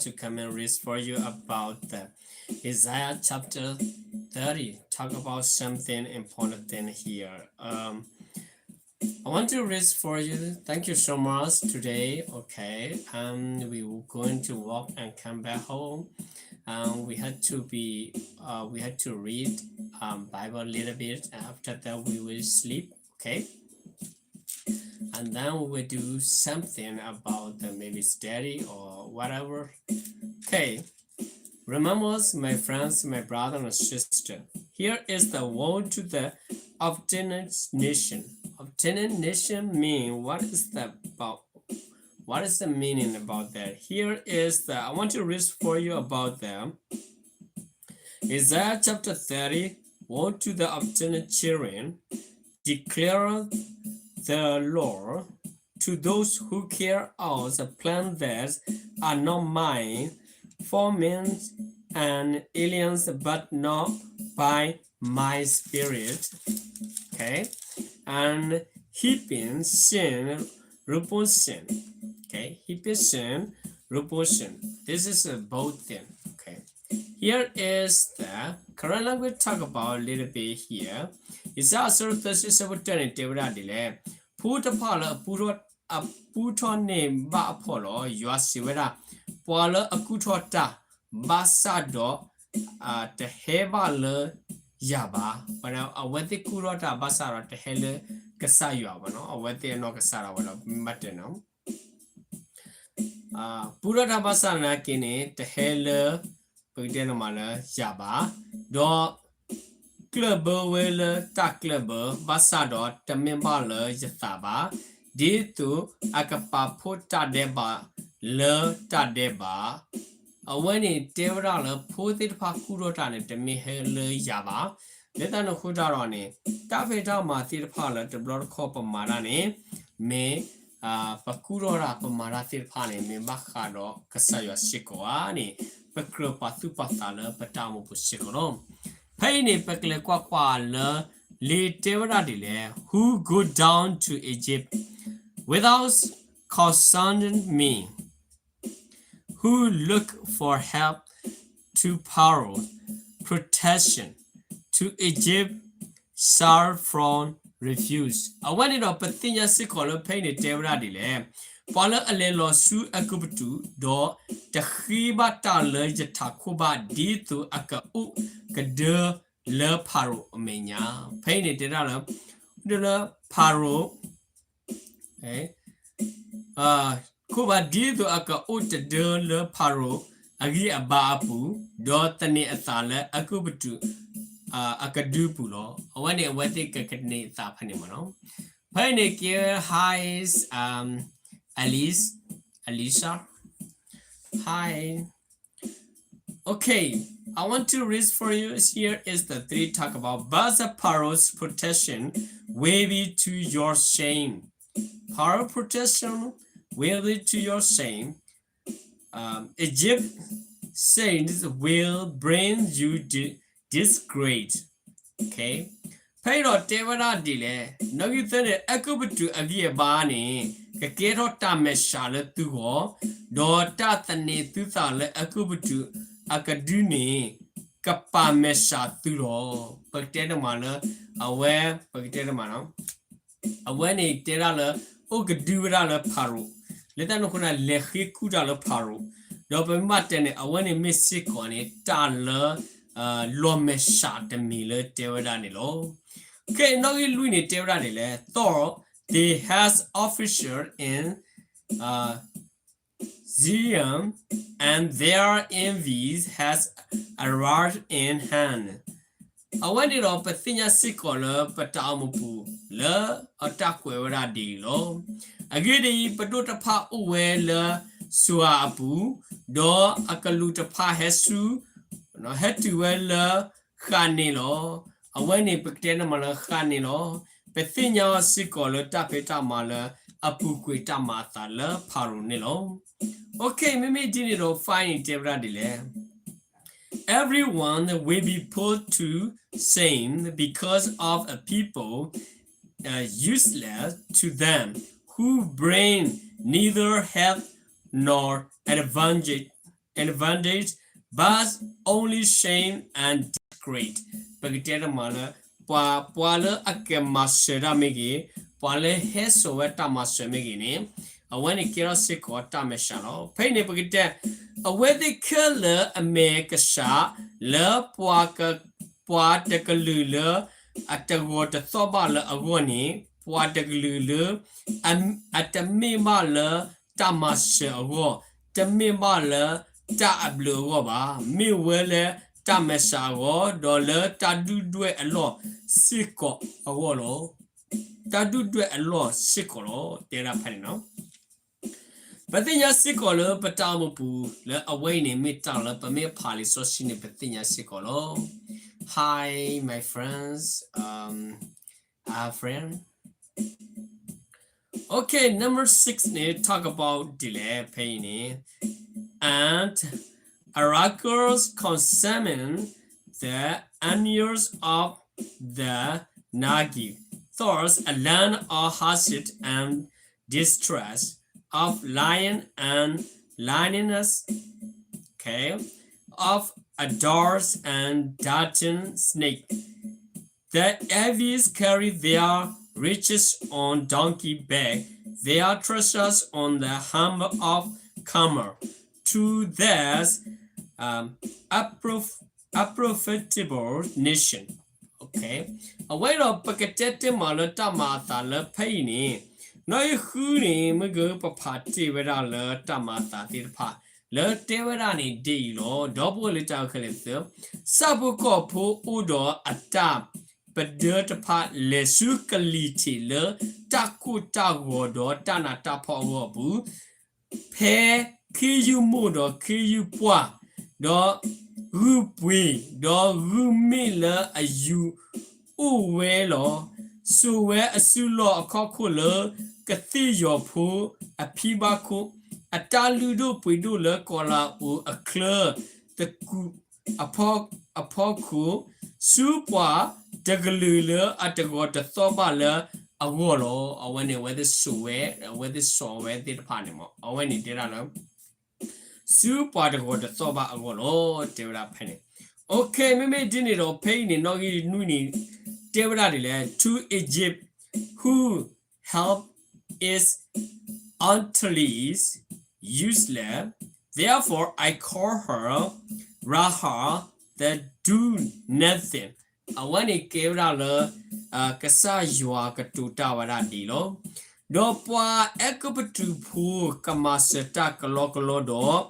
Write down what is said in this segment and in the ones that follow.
to come and read for you about the Isaiah chapter thirty. Talk about something important thing here. Um, I want to read for you. Thank you so much today. Okay, um, we were going to walk and come back home. Um, we had to be, uh, we had to read um, Bible a little bit. After that, we will sleep. Okay. And then we will do something about the maybe study or whatever. Okay. Remember, my friends, my brother and sister, here is the word to the obstinate nation. Obstinate nation mean what is the about what is the meaning about that? Here is the I want to read for you about them. Isaiah chapter thirty, woe to the obstinate children, declare the Lord, to those who carry out the plans that are not mine, forming an alliance but not by my spirit. Okay, and heaping sin, reproaching. Okay, heaping sin, reproaching. This is a bold thing. Okay, here is the current language talk about a little bit here. အံၣ်စရ့လးအဆၢဒိၣ်သၢဆံဆၢဖိတၢန့ၣ် တဲဝဲဒၣ်ဒ်လဲၣ်, ဖိတဖၣ်လၢအပူထီၣ် အပူထီၣ်န့ၢ်ဘၣ်အဖီၣ်လီၤ. ယွၤစံးဝဲဒၣ်, ပှၤလၢအကူၣ်ထီၣ်တၢ် ဘၣ်ဆၣ်ဒီး တဟဲဘၣ်လၢယၤဘၣ်. အဝဲသ့ၣ်ကူၣ်ထီၣ်တၢ်ဘၣ်ဆၣ်ဒီးတဟဲလၢကစၢ်ယွၤဘၣ်နီၤ, အဝဲသ့ၣ်အနီၢ်ကစၢ်ဒၣ်ဝဲလီၤ, မ့ၢ်ဘၣ်တဲနီၤ ပူထီၣ်တၢ်ဘၣ်ဆၣ်သနာ်က့န့ၣ် တဟဲလၢ ပကတဲန့ၣ်မးလၢယၤဘၣ်, ဒီး ကျၢၢ်ဘၢဝဲလၢတၢ်ကျၢၢ်ဘၢ, ဘၣ်ဆၣ်ဒီးတမ့ၢ်ဘၣ်လၢယသးဘၣ်, ဒ်သိးအကပာ်ဖှိၣ်တၢ်ဒဲးဘးလၢတၢ်ဒဲးဘး. အဝဲန့ၣ်တဲဝဲဒၣ်လၢဖိသ့ၣ်တဖၣ်ကူၣ်ထီၣ်တၢ်န့ၣ် တမ့ၢ်ဟဲလၢယၤဘၣ်. လၢတၢ်န့ၣ်အဃိတၢ်ဒီးန့ၣ် တၢ်ဖံးတၢ်မၤသ့ၣ်တဖၣ်လၢတဘျီတခီၣ်ပမၤတၢ်န့ၣ် မ့ၢ် ပကူၣ်ထီၣ်တၢ်ပမၤတၢ်သ့ၣ်တဖၣ်န့ၣ် မ့ၢ်ဘၣ်ဃးဒီးကစၢ်ယွၤစ့ၢ်ကီးဧါန့ၣ် ပကြၢးပာ်သူၣ်ပာ်သးလၢပတၢ်အိၣ်မူပူၤစ့ၢ်ကီးလီၤ. ဖဲအံၤန့ၣ် ပကလဲၤကွၢ်ကွၢ်လၢ လံာ်တဲဝဲဒၣ်ဒ်လဲၣ်, who go down to Egypt without consulting me, who look for help to Pharaoh, protection to Egypt, shall from refuse. အဝဲန့ၣ်ဒီးပသ့ၣ်ညါစ့ၢ်ကီးလၢဖဲအံၤန့ၣ်တဲဝဲဒၣ်ဒ်လဲၣ်, ပှၤလၢအလဲၤလီၤဆူအဲၤကူပတူး ဒီးတဃ့ဘၣ်တၢ်လၢယထးခိၣ်ဘၣ် ဒ်သိးအကအိၣ်ကဒၢလၢဖၤရိၤအမဲာ်ညါ. ဖဲအံၤန့ၣ်တဲဒၣ်လၢ ဒၢလၢဖၤရိၤ ခိၣ်ဘၣ် ဒ်သိးအကအိၣ်တဒၢလၢဖၤရိၤအဂံၢ်အဘါအပူၤ, ဒီးသန့ၤအသးလၢအဲၤကူပတူး အကဒုပူၤလီၤ. အဝဲန့ၣ်အဝဲသ့ၣ်ကကန့ၢ်အသးဖဲန့ၣ်မးနီၤ. ဖဲအံၤန့ၣ်ကဲ hi, um, Alice, Alicia, hi. Okay, I want to read for you. Here is the three talk about, but the Pharaoh's protection will be to your shame. Pharaoh protection will be to your shame. Um, Egypt saints will bring you di- disgrace. Okay. ဖဲအံၤဒီးတဲဝဲဒၣ်ဒ်လဲၣ်, နီၣ်ဂံၢ်သၢန့ၣ် အဲၤကူပတူးအဂံၢ်အဘါန့ၣ် ကကဲထီၣ်တၢ်မဲာ်ဆှးလၢသုဂီၢ်, ဒီးတၢ်သန့ၤသုသးလၢအဲၤကူပတူးအကဒုန့ၣ် ကပာ်မဲာ်ဆှးသုလီၤ. ပကတဲတမးလၢ အဝဲ ပကတဲတမးနီၤ အဝဲန့ၣ်တဲဒၣ်လၢ အိၣ်ကဒုဝဲဒၣ်လၢဖၤရိၤ, လၢတၢ်န့ၣ်အဃိန့ၣ် လဲၤဃ့ကူၣ်တၢ်လၢဖၤရိၤ, ဒီးပမ့ၢ်ဘၣ်တဲန့ၣ် အဝဲန့ၣ်မ့ၢ်စ့ၢ်ကီးန့ၣ် တၢ်လၢ လီၤမဲာ်ဆှးတမံၤလၢတဲဝဲဒၣ်န့ၣ်လီၤ. ကဲ နီၣ်ဂံၢ်လွံၢ်န့ၣ်တဲဝဲဒၣ်န့ၣ်လဲၣ်, though they has official in Zion, and their envy has arrived in hand. အဝဲန့ၣ်ဒီးပသ့ၣ်ညါစ့ၢ်ကီးလၢပတၢ်အိၣ်မူပူၤ လၢအတၢ်ကွဲးဝဲဒၣ်ဒ်အံၤလီၤ. အဂ့ၢ်ဒ်အံၤ, ပဒိၣ်တဖၣ်အိၣ်ဝဲလၢစှၤအပူၤ, ဒီးအကလူးတဖၣ်ဟဲဆူ ဟဲတုၤဝဲလၢဃာ်န့ၣ်လီၤ. အဝဲန့ၣ်ပကတဲန့ၣ်မးလၢဃာ်န့ၣ်လီၤ. ပသ့ၣ်ညါစ့ၢ်ကီးလၢတၢ်ဖံးတၢ်မၤလၢအပူၤကွံာ်တၢ်မၤအသးလၢဖၤရိၤန့ၣ်လီၤ. Okay, မ့မ့ၢ်ဒ်န့ၣ်ဒီး fiveန့ၣ်တဲဝဲဒၣ်ဒ်လဲၣ်. Everyone will be put to shame because of a people, uh, useless to them, who bring neither help nor advantage advantage, but only shame and disgrace. ပကတဲတမးလၢ ပှၤ ပှၤလၢအကမၤစၢၤတၢ်မ့ၢ်ဂ့ၤ, ပှၤလၢဟဲစိာ်ဝဲတၢ်မၤစၢၤမ့ၢ်ဂ့ၤန့ၣ်, အဝဲန့ၣ်ကဲထီၣ်စ့ၢ်ကီးတၢ်မဲာ်ဆှးလီၤ. ဖဲအံၤန့ၣ် ပကတဲ အဝဲသ့ၣ်ခဲလၢာ်အမဲာ်ကစၢ် လၢပှၤက ပှၤတကလုာ်လၢ အတဂီၤတသီၣ်ဘၣ်လၢအဂီၢ်န့ၣ်, ပှၤတကလုာ်လၢ အ အတမ့ၢ်ဘၣ်လၢတၢ်မၤစၢၤအဂီၢ်, တမ့ၢ်ဘၣ်လၢတၢ်အဘျုးအဂီၢ်ဘၣ်, မ့ၢ်ဝဲလၢတၢ်မဲာ်ဆှးအဂီၢ်, ဒီးလၢတၢ်ဒုၣ်ဒွဲၣ်အလီၢ်စ့ၢ်ကီးအဂီၢ်လီၤ. တၢ်ဒုၣ်ဒွဲၣ်အလီၢ်စ့ၢ်ကီးလီၤ. တဲဒၣ်ဖဲန့ၣ်လီၤ. ပသ့ၣ်ညါစ့ၢ်ကီးလၢပတၢ်အိၣ်မူပူၤ လၢအဝဲအံၤန့ၣ် မ့ၢ်တၢ်လၢပမ့ၢ်ဖးလံာ်စီဆှံန့ၣ် ပသ့ၣ်ညါစ့ၢ်ကီးလီၤ. Hi, my friends. Um, our friend. Okay, number six န့ၣ် talk about ဒ်လဲၣ် ဖဲအံၤန့ၣ်, and Arachas consumed the annuls of the Negev, thus a land of hardship and distress, of lion and lioness, okay, of adults and darting snake. The Hivites carry their riches on donkey back, their treasures on the hump of camel, to this, um, unprof- unprofitable nation. Okay. အဝဲဒီးပကတဲတ့ၢ်မးလၢတၢ်မၤအသးလၢဖဲအံၤန့ၣ်, နီၣ်ဂံၢ်ဃုန့ၣ် မ့ၢ်ဂ့ၤပဖးတ့ၢ်ဝဲဒၣ်လၢတၢ်မၤအသးသ့ၣ်တဖၣ် လၢတဲဝဲဒၣ်န့ၣ်ဒ်အံၤလီၤ. ဒီပုၢ်ဝဲၢ်လၢတၢ်ခဲလၢာ်သ့ၣ်ဧၢ, ဆၣ်ဖိကီၢ်ဖိအိၣ်ဒီးအတၢ်ပဒၢတဖၣ် လဲၤဆူကလံၤထံးလၢတၢ်ကိၢ်တၢ်ဂီၤဒီးတၢ်နးတၢ်ဖှီၣ်အဂီၢ်အပူၤ, ဖဲခ့ယုၢ်မိၢ်ဒီးခ့ယုၢ်ပှၢ်, ဒီးဂုၢ်ပှ့ၤ, ဒီးဂုၢ်မ့ၣ်လၢအယူၤအိၣ်ဝဲလီၤ. စိာ်ဝဲအစုလီၢ်အခီၣ်ခိၣ်လၢ ကသ့ၣ်ယီၤဖိအဖံဘၣ်ခိၣ်, အတၢ်လုၢ်ဒိၣ်ပှ့ၤဒိၣ်လၢကီၤလၤအူအချၢသကုၤ အဖီခိၣ်, ဆူပှၤတကလုာ်လၢအတဂီၤတသီၣ်ဘၣ်လၢအဂီၢ်လီၤ. အဝဲန့ၣ်အဝဲသ့ၣ်စိာ်ဝဲ, အဝဲသ့ၣ်စိာ်ဝဲသ့ၣ်တဖၣ်န့ၣ်မး, အဝဲန့ၣ်တဲဒၣ်လၢ ဆူပှၤတဂီၤတသီၣ်ဘၣ်အဂီၢ်လီၤ. တဲဝဲဒၣ်ဖဲန့ၣ်. Okay, မ့မ့ၢ်ဒ်န့ၣ်ဒီး ဖဲအံၤန့ၣ် နီၣ်ဂံၢ်နွံန့ၣ် တဲဝဲဒၣ်ဒ်လဲၣ်, to Egypt, who help is utterly useless. Therefore, I call her Rahab the do nothing. အဝဲန့ၣ်ကဲဝဲဒၣ်လၢ ကစၢ်ယွၤကတိၤတၢ်ဝဲဒၣ်ဒ်အံၤလီၤ. ဒီးပှၤအဲၤကူပတူးဖိကမၤစၢၤတၢ်ကလီကလီဒီး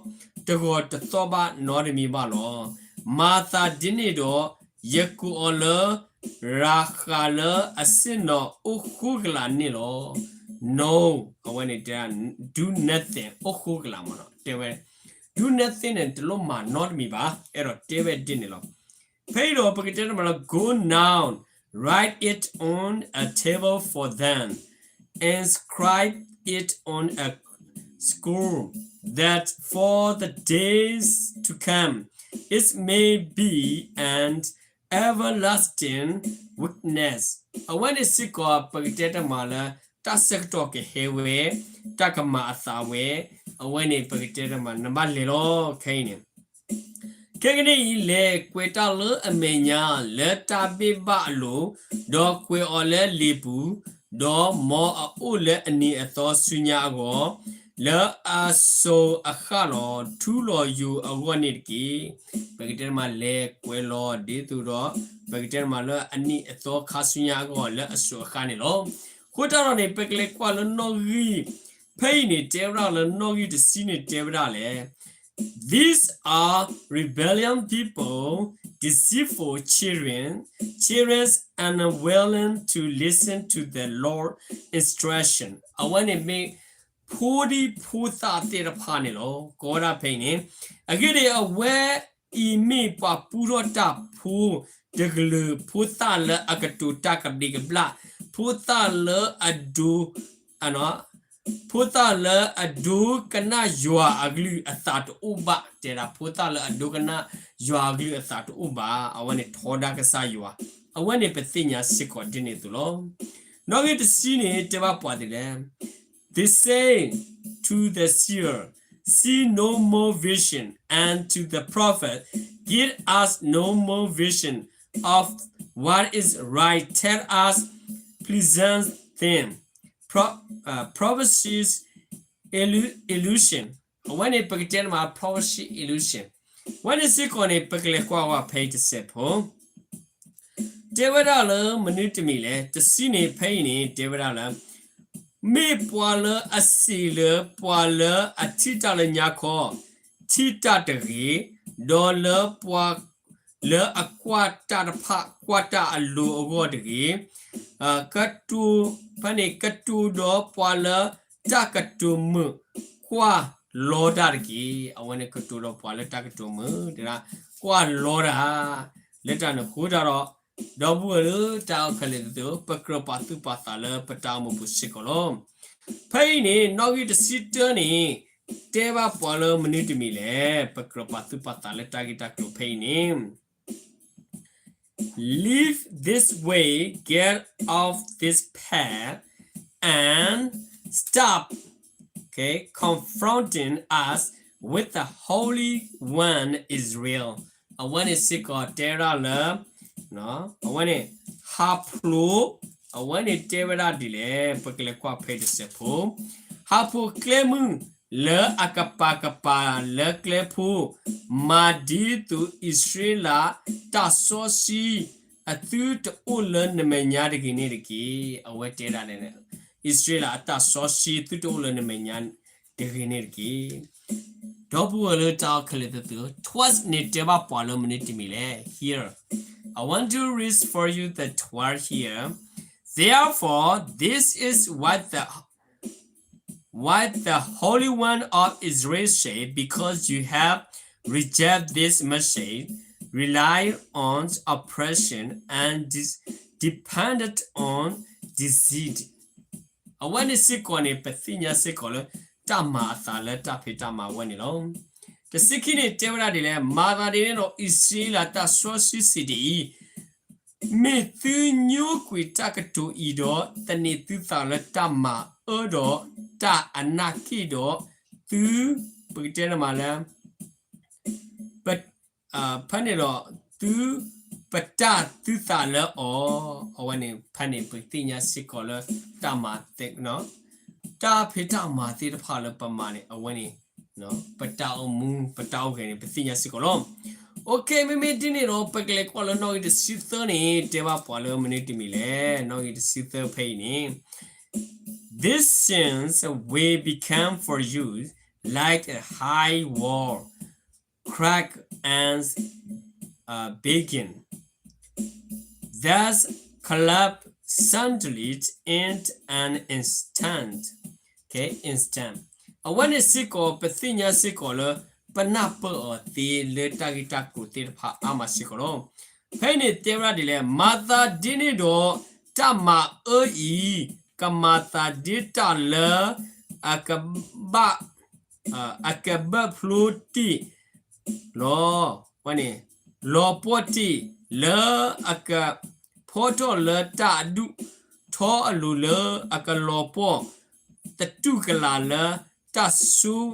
တဂီၤတသီၣ်ဘၣ်နီတမံၤဘၣ်လီၤ. မၤသးဒ်န့ၣ်ဒီး ယကိးအီၤလၢ ရၤဃးလၢအဆ့ၣ်နီၤအိၣ်ဃိကလာ်န့ၣ်လီၤ. No, အဝဲန့ၣ်တဲ do nothing အိၣ်ဃိကလာ်မ့ၢ်နီၤ တဲဝဲ do nothing န့ၣ် တလိၣ်မၤနီတမံၤဘၣ်, အဲၣ်ဒိးတဲဝဲဒ်န့ၣ်လီၤ. ဖဲအံၤဒီးပကတဲတမးလၢ Go now, write it on a table for them, inscribe it on a scroll, that for the days to come it may be an everlasting witness. အဝဲန့ၣ်စ့ၢ်ကီး ပကတဲတမးလၢ တၢ်ဆၢကတီၢ်ကဟဲဝဲ, တၢ်ကမၤအသးဝဲ, အဝဲန့ၣ်ပကတဲတမး နဘၣ်လဲၤလီၤ ခဲအံၤန့ၣ် ခဲကနံၣ်အံၤ လဲၤကွဲးတၢ်လၢအမဲာ်ညါ လၢတၢ်ဘ့ၣ်ဘၣ်အလိၤ, ဒီးကွဲးအီၤလၢလံာ်ပူၤ, ဒီးမ်အအိၣ်လၢအနံၤအသီဆူညါအဂီၢ်, လၢအစိၤအဃၣ်လီၤ. ထူလီၤယိာ်အဂီၢ်န့ၣ်တက့ၢ်. ပကတဲတမး လဲၤကွဲးလီၤဒ်သိးဒီး ပကတဲတမးလၢအနံၤအသီခါဆူညါအဂီၢ် လၢအစိၤအဃၣ်န့ၣ်လီၤ. အဃိတၢ်ဒီးန့ၣ် ပကလဲၤကွၢ်လၢနီၣ်ဂံၢ် ဖဲအံၤန့ၣ် တဲဝဲဒၣ်လၢနီၣ်ဂံၢ်တဆံန့ၣ် တဲဝဲဒၣ်လဲၣ်, These are rebellion people, deceitful children, children unwilling to listen to the Lord's instruction. အဝဲန့ၣ်မ့ၢ် ဖိဒံဖိသၣ်သ့ၣ်တဖၣ်န့ၣ်လီၤ. ကိးဝဲဒၣ်ဖဲအံၤန့ၣ် အဂ့ၢ်ဒ်အံၤ အဝဲအံၤမ့ၢ်ပှၤပူထီၣ်တၢ်ဖိတကလုာ်, ဖိသၣ်လၢအကတိၤတၢ်ကဘျံးကဘျၣ်, ဖိသၣ်လၢအဒိ ဖိသၣ်လၢအဒိကနၣ်ယွၤအကလုၢ်အသးတအိၣ်ဘၣ်, တဲဒၣ် ဖိသၣ်လၢအဒိကနၣ်ယွၤအကလုၢ်အသးတအိၣ်ဘၣ်, အဝဲန့ၣ်ထီဒါကစၢ်ယွၤ, အဝဲန့ၣ်ပသ့ၣ်ညါစ့ၢ်ကီးဒ်န့ၣ်အသိးလီၤ. နီၣ်ဂံၢ်တဆံန့ၣ် တဲဘၣ်ပှၤဒ်လဲၣ်, They say to the seer, see no more vision, and to the prophet, give us no more vision of what is right, tell us pleasant thing. Pro, uh, prophecies illu- illusion. အဝဲန့ၣ်ပကတဲန့ၣ်မး prophecy illusion. အဝဲန့ၣ်စ့ၢ်ကီးန့ၣ် ပကလဲၤကွၢ်ဝဲဖဲအံၤတစဲးဖိ တဲဝဲဒၣ်လၢမနုၤတမံၤလဲၣ်, တဆံန့ၣ်ဖဲအံၤန့ၣ် တဲဝဲဒၣ်လၢ မ့ၢ်ပှၤလၢအစံးလၢ ပှၤလၢအထံၣ်တၢ်လၢညါခီ ထံၣ်တၢ်တဂ့ၤ, ဒီးလၢပှၤလၢအကွၢ်တၢ်တဖၣ် ကွၢ်တၢ်အလိၤအဂီၢ်တဂ့ၤ, ကတိၤ ဖဲန့ၣ် ကတိၤဒီးပှၤလၢတၢ်ကတိၤမုာ် ကွၢ်လီတၢ်တက့ၢ်. အဝဲန့ၣ်ကတိၤဒီးပှၤလၢတၢ်ကတိၤမုာ် တဲဒၣ် ကွၢ်လီတၢ် လၢတၢ်န့ၣ်အဃိတၢ်ဒီး ဒီပုၢ်ဝဲၢ်လၢတၢ်အိၣ်ခဲလၢာ်သ့ၣ်ဧၢ, ပကြၢးပာ်သူၣ်ပာ်သးလၢပတၢ်အိၣ်မူပူၤစ့ၢ်ကီးလီၤ. ဖဲအံၤန့ၣ် နီၣ်ဂံၢ်တဆံတၢန့ၣ် တဲဘၣ်ပှၤလၢမနုၤတမံၤလဲၣ်, ပကြၢးပာ်သူၣ်ပာ်သးလၢတၢ်ဂ့ၢ်တၢ်ကျိၤဖဲအံၤန့ၣ် Live this way, get off this path, and stop, okay, confronting us with the Holy One Israel. အဝဲန့ၣ်စ့ၢ်ကီးတဲဝဲဒၣ်လၢ အဝဲန့ၣ် ဟးဖျိး အဝဲန့ၣ်တဲဝဲဒၣ်ဒ်လဲၣ်, ပကလဲၤကွၢ်ဖဲတစဲးဖိ ဟးဖျိးကျဲမုၢ်လၢအကပၤကပၤလၢကျဲဖိ, မၤဒ်သိးအံၣ်စရ့လးတၢ်စီဆှံ အသုတအိၣ်လၢနမဲာ်ညါတဂ့ၤန့ၣ်တက့ၢ်. အဝဲတဲဒၣ်န့ၣ် အံၣ်စရ့လးအတၢ်စီဆှံသုတအိၣ်လၢနမဲာ်ညါတဂ့ၤန့ၣ်တက့ၢ်. ဒီပုၢ်ဝဲၢ်လၢတၢ်အိၣ်ခဲလၢာ်သ့ၣ်ဧၢ, towards န့ၣ်တဲဘၣ်ပှၤလၢမနုၤတမံၤလဲၣ်, here. I want to read for you the towards here. Therefore, this is what the what the Holy One of Israel said, because you have rejected this message, relied on oppression, and dis- depended on deceit. အဝဲန့ၣ်စ့ၢ်ကီးန့ၣ် ပသ့ၣ်ညါစ့ၢ်ကီးလၢ တၢ်မၤအသးလၢတၢ်ဖံးတၢ်မၤအဝဲန့ၣ်လီၤ. တဆံခံန့ၣ်တဲဝဲဒၣ်ဒ်လဲၣ်, မၤသးဒ်န့ၣ်ဒီး အံၣ်စရ့လးတၢ်စီဆှံစံးဒ်အံၤ, မ့ၢ်သုညိကွံာ်တၢ်ကတိၤအံၤဒီး သန့ၤသုသးလၢတၢ်မၤအၢဒီးတၢ်အနၢ်က့ၣ်ဒီး သု ပကတဲန့ၣ်မးလၢ ဖဲန့ၣ်ဒီး သုပတၢ်သုသးလၢအီၤ, အဝဲန့ၣ် ဖဲန့ၣ်ပသ့ၣ်ညါစ့ၢ်ကီးလၢတၢ်မၤသ့ တၢ်ဖံးတၢ်မၤသ့ၣ်တဖၣ်လၢပမၤန့ၣ် အဝဲန့ၣ် ပတၢ်အိၣ်မူ ပတၢ်အိၣ်ဂဲၤန့ၣ် ပသ့ၣ်ညါစ့ၢ်ကီးလီၤ. Okay, မ့မ့ၢ်ဒ်န့ၣ်ဒီး ပကလဲၤကွၢ်လၢနီၣ်ဂံၢ်တဆံသၢန့ၣ် တဲဘၣ်ပှၤလၢမနုၤတမံၤလဲၣ်, နီၣ်ဂံၢ်တဆံသၢဖဲအံၤန့ၣ် These things will become for you like a high wall, crack and uh, beacon that collapse suddenly in an instant. Okay, instant. အဝဲန့ၣ်စ့ၢ်ကီး ပသ့ၣ်ညါစ့ၢ်ကီးလၢ ပနၢ်ပၢၢ်အီၤသ့လၢတၢ်ဂ့ၢ်တၢ်ကျိၤသ့ၣ်တဖၣ်အါမးစ့ၢ်ကီးလီၤ. ဖဲအံၤန့ၣ်တဲဝဲဒၣ်ဒ်လဲၣ်, မၤသးဒ်န့ၣ်ဒီး တၢ်မၤအၢအံၤ ကမၤသးဒ်တၢ်လၢ အကဘၣ် အကဘၢၣ်ဖျိတ့ၢ်လီၤ. ဝဲန့ၣ် လီၤပှီၢ်တ့ၢ် လၢအကဖီထီၣ်လၢတၢ်အဒူၣ်ထီအလိၤလၢအကလီၤပှီၢ် သတူၢ်ကလာ်လၢ တၢ်စိၣ်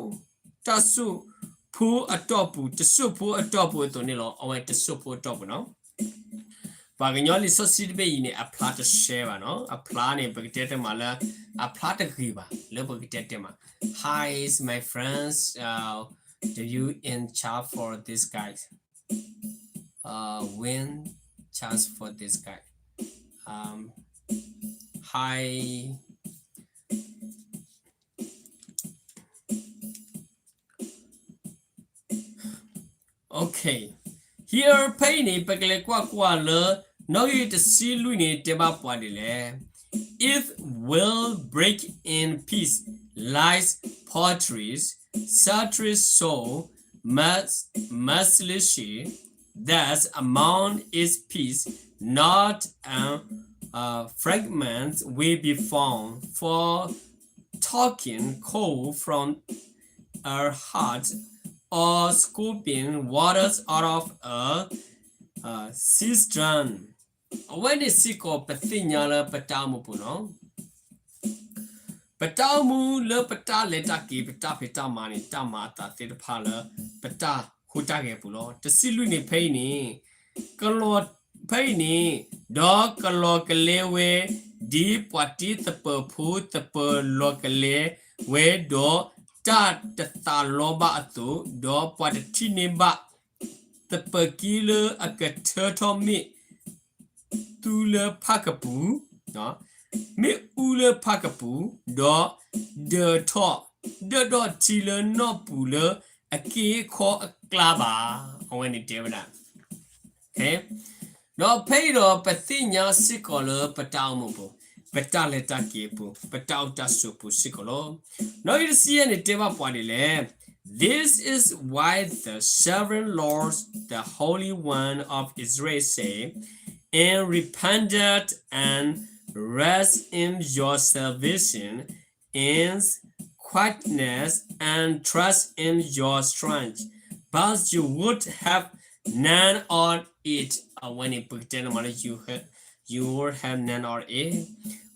ဖိအတီၢ်ပူၤ, တစိၢ်ဖိအတီၢ်ပူၤအသိးန့ၣ်လီၤ. အဝဲတစိၢ်ဖိအတီၢ်ပူၤနီၤ. ပှၤကညီလံာ်စီဆှံတဘ့ၣ်အံၤန့ၣ် အဖျါတရှဲဘၣ်နီၤ. အဖျါန့ၣ် ပကတဲတဲမးလၢ အဖျါတဂ့ၤဘၣ် လၢပကတဲတဲမး Hi, is my friends. Uh, do you in charge for this guy? Uh, win charge for this guy. Um, hi. Okay. Here ဖဲအံၤန့ၣ် ပကလဲၤကွၢ်ကွၢ်လၢ နီၣ်ဂံၢ်တဆံလွံၢ်န့ၣ် တဲဘၣ်ပှၤဒ်လဲၣ်. It will break in piece like pottery, shattered so much, mercilessly that among its piece not a, uh, fragment will be found, for talking coal from a heart or scooping waters out of a, uh, cistern. အဝဲန့ၣ်စ့ၢ်ကီး ပသ့ၣ်ညါလၢပတၢ်အိၣ်မူပူၤနီၤ. ပတၢ်အိၣ်မူလၢပတၢ်လဲၤတၢ်က့ၤ ပတၢ်ဖံးတၢ်မၤန့ၣ် တၢ်မၤအသးသ့ၣ်တဖၣ်လၢ ပတၢ်ဟူးတၢ်ဂဲၤပူၤလီၤ. တဆံလွံၢ်န့ၣ် ဖဲအံၤန့ၣ် ကလီၤ ဖဲအံၤန့ၣ် ဒီးကလီၤကလဲဝဲ ဒ်ပှၤတ့သပၢၤဖိသပၢၤလီၤကလဲဝဲဒီး တၢ်တသးလီဘၣ်အသိး, ဒီးပှၤတထံၣ်န့ၢ်ဘၣ် သပၢၤကံလၢအကထၢထီၣ်မ့ၣ် သူလၢဖၣ်ကပူၤ, မ့ၣ်အူလၢဖၣ်ကပူၤ, ဒီးဒၢးထီၣ်ဒၢးထီၣ်ထံလၢနီၢ်ပူၤလၢအက့အခီအကျါဘၣ်. အဝဲန့ၣ်တဲဝဲဒၣ် ဒီးဖဲအံၤဒီးပသ့ၣ်ညါစ့ၢ်ကီးလၢပတၢ်အိၣ်မူပူၤ, ပတၢ်လဲၤတၢ်က့ၤအပူၤ, ပတၢ်အိၣ်တၢ်ဆိးပူၤစ့ၢ်ကီးလီၤ. နီၣ်ဂံၢ်တဆံယဲၢ်န့ၣ်တဲဘၣ်ပှၤဒ်လဲၣ်, This is why the sovereign Lord, the Holy One of Israel, say, and repent and rest in your salvation, in quietness and trust in your strength, but you would have none of it. အဝဲန့ၣ် ပကတဲန့ၣ်မးလၢ you have, you would have none of it.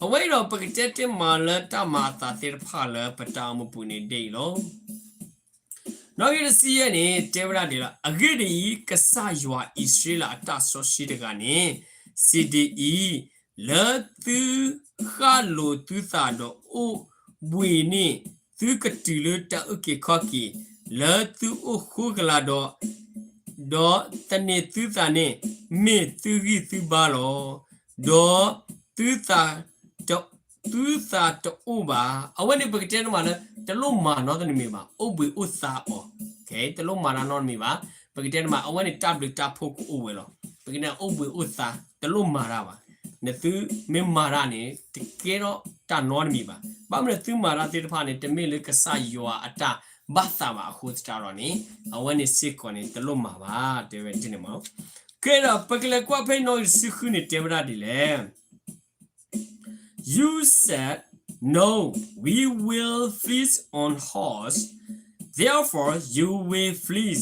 အဝဲအံၤဒီးပကတဲတ့ၢ်မးလၢတၢ်မၤအသးသ့ၣ်တဖၣ်လၢပတၢ်အိၣ်မူပူၤန့ၣ်ဒ်အံၤလီၤ. နီၣ်ဂံၢ်တဆံယဲၢ်န့ၣ် တဲဝဲဒၣ်ဒ်လီၤ, အဂ့ၢ်ဒ်အံၤ, ကစၢ်ယွၤအံၣ်စရ့လးအတၢ်စီဆှံတဂၤန့ၣ် စံးဒ်အံၤ, လၢသုဃၣ်လိာ်သုသးဒီးအိၣ်ဘှံးန့ၣ် သုကတုၤလၢတၢ်အုၣ်က့ၤခီၣ်က့ၤ လၢသုအိၣ်ဃိကလာ်ဒီး, ဒီးသန့ၤသုသးန့ၣ် မ့ၢ်သုဂံၢ်သုဘါလီၤ. ဒီးသုသး သုသးတအိၣ်ဘၣ်. အဝဲန့ၣ်ပကတဲတမးလၢ တလိၣ်မၤနီတမံၤဘၣ်, အိၣ်ဘှံးအိၣ်သါအီၤ, တလိၣ်မၤတၢ်နီတမံၤဘၣ်. ပကတဲတမး အဝဲန့ၣ်တၢ်ဘျုးတၢ်ဖှိၣ်ကအိၣ်ဝဲလီၤ. ပကတဲအိၣ်ဘှံးအိၣ်သါ တလိၣ်မၤတၢ်ဘၣ်. နသုမ့ၢ်မၤတၢ်န့ၣ် တကဲထီၣ်တၢ်နီတမံၤဘၣ်. ဘၣ်မနုၤသုမၤတၢ်သ့ၣ်တဖၣ်န့ၣ် တမ့ၢ်လၢကစၢ်ယွၤအတၢ်ဘၣ်သးဘၣ်အဃိသတးဒီးန့ၣ် အဝဲန့ၣ်စ့ၢ်ကီးန့ၣ် တလိၣ်မၤဘၣ် တဲဝဲဒ်န့ၣ်မး. ကဲဒီး ပကလဲၤကွၢ်ဖဲနီၣ်ဂံၢ်တဆံဃုန့ၣ် တဲဝဲဒၣ်ဒ်လဲၣ်. You said, no, we will flee on horse. Therefore, you will flee.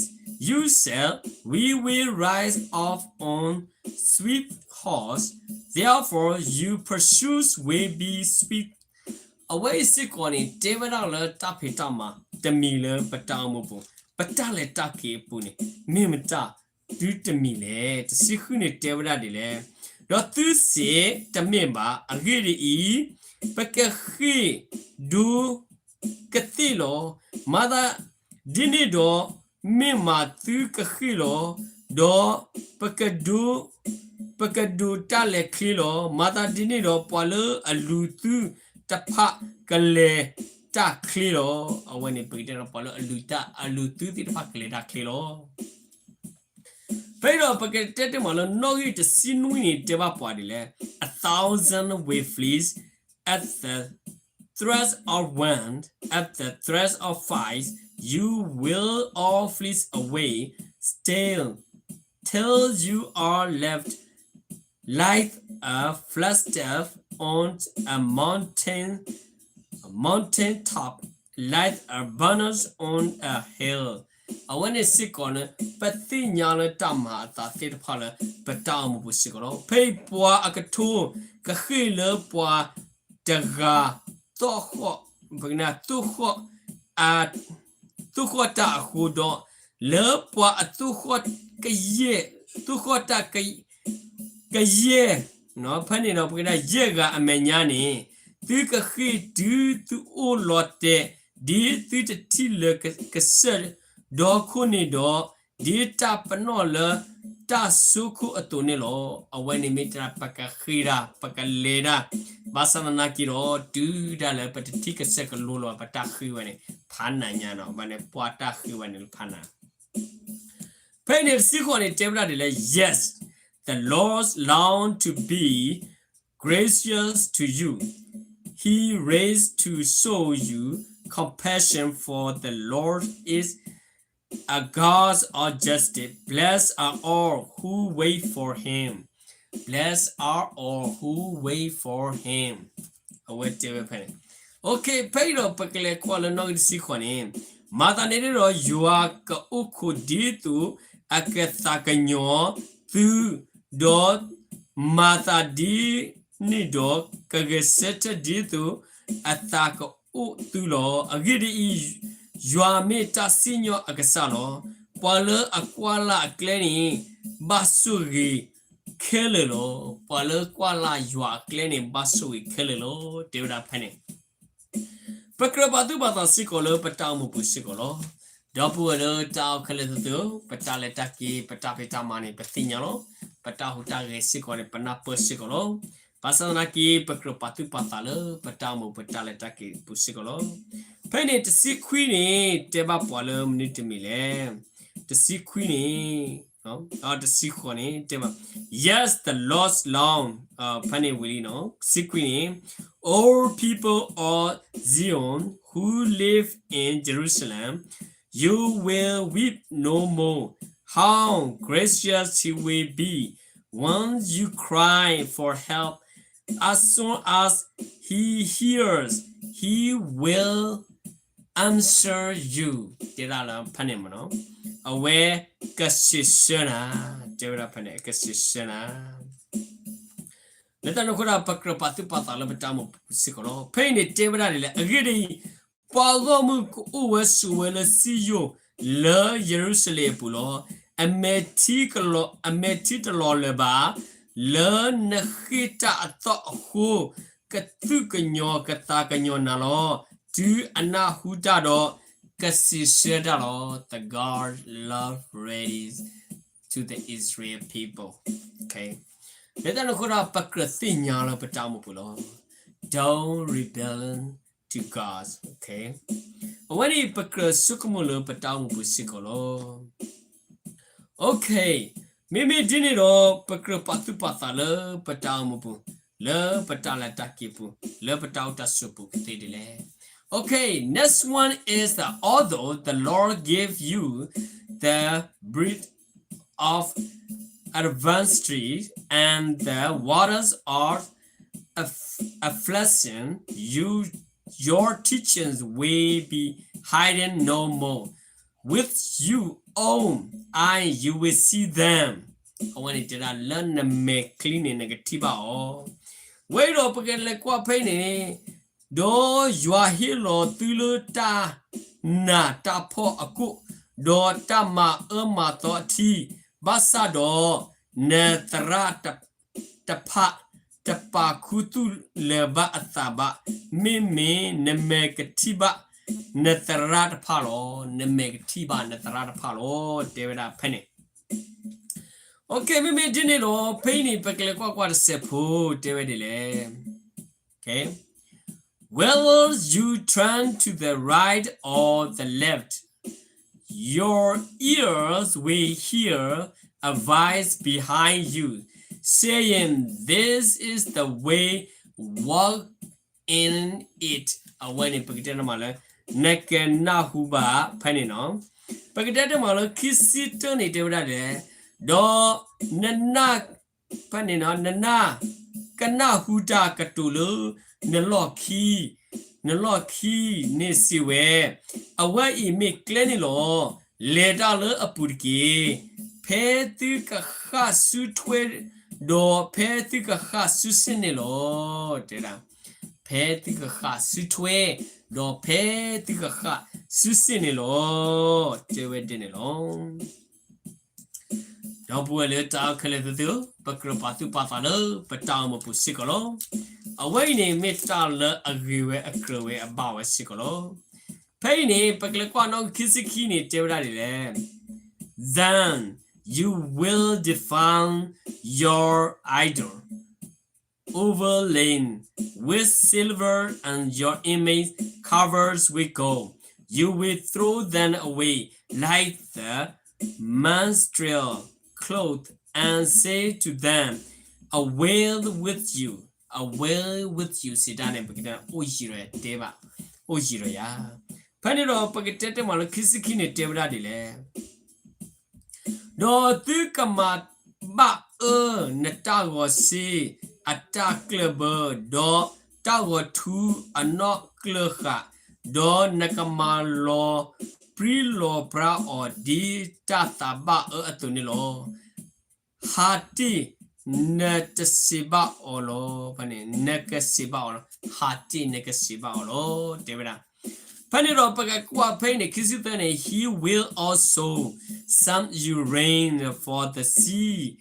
You said, we will ride off on swift horse. Therefore, your pursuit will be swift. အဝဲအံၤစ့ၢ်ကီးန့ၣ် တဲဝဲဒၣ်လၢတၢ်ဖံးတၢ်မၤတမံၤလၢပတၢ်အိၣ်မူပူၤ, ပတၢ်လဲၤတၢ်က့ၤအပူၤန့ၣ် မ့ၢ်မတၤ တုၤတမံၤလဲၣ်. တဆံဃုန့ၣ် တဲဝဲဒၣ်ဒ်လဲၣ်. ဒီးသုစံး, တမ့ၢ်ဘၣ်. အဂ့ၢ်ဒ်အံၤ, ပကဃ့ၢ်ဒိကသ့ၣ်လီၤ. မၤသးဒ်န့ၣ်ဒီး, မ့ၢ်မးသုကဃ့ၢ်လီၤ. ဒီးပကဒိ, ပကဒိးတၢ်လဲၤချ့လီၤ. မၤသးဒ်န့ၣ်ဒီး ပှၤလၢအလူၤသုတဖၣ်ကလဲၤတၢ်ချ့လီၤ. အဝဲန့ၣ် ပကတဲဒီး ပှၤလၢအလူၤတၢ်, အလူၤသုသ့ၣ်တဖၣ်ကလဲၤတၢ်ချ့လီၤ. ဖဲအံၤဒီး ပကတဲတ့ၢ်မးလၢနီၣ်ဂံၢ်တဆံနွံန့ၣ် တဲဘၣ်ပှၤဒ်လဲၣ်. A thousand will flee at the threat of one, at the threat of five, you will all flee away, still, till you are left like a flagstaff on a mountain, mountain top, like a burner on a hill. အဝဲန့ၣ်စ့ၢ်ကီးန့ၣ် ပသ့ၣ်ညါလၢတၢ်မၤအသးသ့ၣ်တဖၣ်လၢ ပတၢ်အိၣ်မူပူၤစ့ၢ်ကီးလီၤ. ဖဲအံၤပှၤအကထိကဃ့ၢ်လၢပှၤတဂၤ သီၣ်ဃီၣ်, ပကနၣ် သိၣ်ဃီၣ် သိၣ်ဃီၣ်တၢ်အဃိဒီး လၢပှၤအသိၣ်ဃီၣ်ကယဲၢ်, သိၣ်ဃီၣ်တၢ်ကယဲၢ်, ဖဲန့ၣ်ဒီး ပကနၣ် ယဲၢ်ဂၤအမဲာ်ညါန့ၣ် သုကဃ့ၢ်တုၤသုအိၣ်လီၤတဲာ် ဒ်သုတထံၣ်လၢကစၢၢ်ဒီခိၣ်န့ၣ်ဒီး ဒ်တၢ်ပနီၣ်လၢတၢ်ဆိခိၣ်အသိးန့ၣ်လီၤ. အဝဲန့ၣ်မ့ၢ်တၢ်ပကဃ့ၢ်တၢ် ပကလဲၤတၢ်, ဘၣ်ဆၣ်သနာ်က့ဒီး တုၤဒၣ်လဲာ်ပတထံၣ်ကစၢၢ်ကလိလီၤ ပတၢ်ဃ့ၢ်ဝဲန့ၣ် ဖးနးညါနီၤ, ဘၣ်န့ၣ် ပှၤတၢ်ဃ့ၢ်ဝဲန့ၣ်လၢဖးနး ဖဲန့ၣ်တဆံဃိးန့ၣ် တဲဝဲဒၣ်ဒ်လဲၣ်, Yes, the Lord long to be gracious to you. He raised to show you compassion, for the Lord is a God of justice. Blessed are all who wait for him. Blessed are all who wait for him. အဝဲတဲဝဲဖဲန့ၣ် Okay, ဖဲအံၤဒီးပကလဲၤကွၢ်လၢနီၣ်ဂံၢ်တဆံဃိးန့ၣ်, မၤသးဒ်န့ၣ်ဒီး ယွၤကအိၣ်ခိးဒ်သိးအကသးကညီၤသု, ဒီးမၤသးဒ်န့ၣ်ဒီး ကဂဲၤဆၢထၢၣ်ဒ်သိး အသးကအိၣ်သုလီၤ. အဂ့ၢ်ဒ်အံၤ, ယွၤမ့ၢ်တၢ်စံၣ်ညီၣ်အကစၢ်လီၤ. ပှၤလၢအကွၢ်လၢ်အကျဲန့ၣ် ဘၣ်ဆိၣ်ဂ့ၤခဲလၢာ်လီၤ. ပှၤလၢကွၢ်လၢ်ယွၤအကျဲန့ၣ် ဘၣ်ဆိၣ်ဂ့ၤခဲလၢာ်လီၤ. တဲဝဲဒၣ်ဖဲန့ၣ် ပကြၢးပာ်သူၣ်ပာ်သးစ့ၢ်ကီးလၢပတၢ်အိၣ်မူပူၤစ့ၢ်ကီးလီၤ. ဒီပုၢ်ဝဲၢ်လၢတၢ်အိၣ်ခဲလၢာ်သ့ၣ်ဧၢ, ပတၢ်လဲၤတၢ်က့ၤ ပတၢ်ဖံးတၢ်မၤန့ၣ် ပသ့ၣ်ညါလီၤ. ပတၢ်ဟူးတၢ်ဂဲၤစ့ၢ်ကီးန့ၣ် ပနၢ်ပၢၢ်စ့ၢ်ကီးလီၤ. ဘၣ်ဆၣ်သနာ်က့ ပကြၢးပာ်သူၣ်ပာ်သးလၢပတၢ်အိၣ်မူပူၤ ပတၢ်လဲၤတၢ်က့ၤပူၤစ့ၢ်ကီးလီၤ. ဖဲန့ၣ်တဆံခွံန့ၣ် တဲဘၣ်ပှၤလၢမနုၤတမံၤလဲၣ်. တဆံခွံန့ၣ် တဆံဃိးန့ၣ် တဲဘၣ်, Yes, the Lord's long, ဖဲန့ၣ်ဝံၤလံနီၤ, တဆံခွံန့ၣ်, O people of Zion who live in Jerusalem, you will weep no more. How gracious he will be when you cry for help. As soon as he hears, he will answer you. တဲဒၣ်လၢဖဲန့ၣ်မ့ၢ်နီၤ, အဝဲကစံးဆၢနၤ, တဲဝဲဒၣ်ဖဲန့ၣ် အကစံးဆၢနၤ. လၢတၢ်န့ၣ်အဃိဒီး ပကြၢးပာ်သူၣ်ပာ်သးလၢပတၢ်အိၣ်မူပူၤစ့ၢ်ကီးလီၤ. ဖဲအံၤန့ၣ်တဲဝဲဒၣ်ဒ်လဲၣ်, အဂ့ၢ်ဒ်အံၤ, ပှၤဂီၢ်မုၢ်ကအိၣ်ဝဲဆိးဝဲလၢစံယိၣ်, လၢယရူၤၡလ့ၣ်အပူၤလီၤ. အမဲာ်ထံကလီၤ, အမဲာ်ထံတလီၤလၢၤဘၣ်, လၢနဃ့ၢ်တၢ်အသီၣ်အဃိ, ကသူၣ်ကညီၤကသးကညီၤနၤလီၤ. တုၤအနၢ်ဟူတၢ်ဒီး ကစံးဆၢတၢ်လီၤ. The God love ready to the Israel people. လၢတၢ်န့ၣ်အဃိဒီး ပကြၢးသ့ၣ်ညါလၢပတၢ်အိၣ်မူပူၤလီၤ. Don't rebel to God. အဝဲန့ၣ် ပကြၢးဆိကမိၣ်လၢပတၢ်အိၣ်မူပူၤစ့ၢ်ကီးလီၤ. မ့မ့ၢ်ဒ်န့ၣ်ဒီး ပကြၢးပာ်သူၣ်ပာ်သးလၢပတၢ်အိၣ်မူပူၤ, လၢပတၢ်လဲၤတၢ်က့ၤပူၤ, လၢပတၢ်အိၣ်တၢ်ဆိးပူၤကသ့ဒ်လဲၣ်. Okay, next one is that although the Lord gave you the breath of adversity and the waters of aff- affliction, you your teachings will be hidden no more. With you own eye you will see them. အဝဲန့ၣ်တဲဒၣ်လၢနမဲာ်ချံန့ၣ် နကထံၣ်ဘၣ်အီၤ. ဝဲဒီးပကလဲၤကွၢ်ဖဲအံၤန့ၣ်, ဒီးယွၤဟ့ၣ်လီၤသုလၢတၢ်နးတၢ်ဖှီၣ်အကိၣ်, ဒီးတၢ်မၤအၢမၤသီအထံ, ဘၣ်ဆၣ်ဒီး နသရၣ်တ တဖၣ် တပာ်ခူသူၣ်လၢၤဘၣ်အသးဘၣ်, မ့မ့ၢ်နမဲာ်ကထံၣ်ဘၣ်နသရၣ်တဖၣ်လီၤ. နမဲာ်ကထံၣ်ဘၣ်နသရၣ်တဖၣ်လီၤ, တဲဝဲဒၣ်ဖဲန့ၣ်. Okay, မ့မ့ၢ်ဒ်န့ၣ်ဒီး ဖဲအံၤန့ၣ် ပကလဲၤကွၢ်ကွၢ်တစဲးဖိ တဲဝဲဒ်လဲၣ်. Okay. Whether you turn to the right or the left, your ears will hear a voice behind you saying, This is the way, walk in it. အဝဲန့ၣ် ပကတဲတမးလၢ နကနၢ်ဟူဘၣ်ဖဲန့ၣ်နီၤ. ပကတဲတမးလၢခံဆံတၢန့ၣ် တဲဝဲဒၣ်ဒ်လဲၣ်, ဒီးနနၢ် ဖဲန့ၣ်နီၤ, နနၢ် ကနၢ်ဟူတၢ်ကတိၤလၢ နလီၢ်ခံ, နလီၢ်ခံန့ၣ်စံးဝဲ, အဝဲအံၤမ့ၢ်ကျဲန့ၣ်လီၤ. လဲၤတၢ်လၢအပူၤတက့ၢ်. ဖဲသုကဃၣ်စုထွဲ, ဒီးဖဲသုကဃၣ်စုစ့ၣ်န့ၣ်လီၤ. တဲဒၣ်, ဖဲသုကဃၣ်စုထွဲ, ဒီးဖဲသုကဃၣ်စုစ့ၣ်န့ၣ်လီၤ. တဲဝဲဒ်န့ၣ်လီၤ. ဒီပုၢ်ဝဲၢ်လၢတၢ်အိၣ်ခဲလၢာ်သ့ၣ်ဧၢ, ပကြၢးပာ်သူၣ်ပာ်သးလၢပတၢ်အိၣ်မူပူၤစ့ၢ်ကီးလီၤ. အဝဲအံၤန့ၣ် မ့ၢ်တၢ်လၢအဂ့ၤဝဲအကြၢးဝဲအဘၣ်ဝဲစ့ၢ်ကီးလီၤ. ဖဲအံၤန့ၣ် ပကလဲၤကွၢ်နီၣ်ဂံၢ်ခံဆံခံန့ၣ် တဲဝဲဒၣ်ဒ်လဲၣ်. Then you will defile your idol overlain with silver and your image covers with gold. You will throw them away like the menstrual cloth and say to them, Away with you, away with you စံးတၢ်န့ၣ် ပကတဲ အိၣ်ယံၤဒီးတဲဘၣ်, အိၣ်ယံၤဒီးယၤ. ဖဲန့ၣ်ဒီး ပကတဲတဲမးလၢခံဆံခံန့ၣ် တဲဝဲဒၣ်ဒ်လဲၣ်. ဒီးသုကမၤဘၣ်အၢနတၢ်ဂီၤစ့အတၢ်ကျၢၢ်ဘၢ, ဒီးတၢ်ဂီၤထူအနီၣ်ကျၢၢ်ဃာ်, ဒီးနကမၤလီၤပြံလီၤပြါအီၤဒ်တၢ်သးဘၣ်အၢအသိးန့ၣ်လီၤ. ဟးတ့ၢ် နတစံးဘၣ်အီၤလီၤ. ဖဲန့ၣ် နကစံးဘၣ်အီၤလီၤ. ဟးတ့ၢ်နကစံးဘၣ်အီၤလီၤ တဲဝဲဒၣ်. ဖဲန့ၣ်ဒီးပကကွၢ်ဖဲအံၤန့ၣ် ခံဆံသၢန့ၣ် He will also send you rain for the seed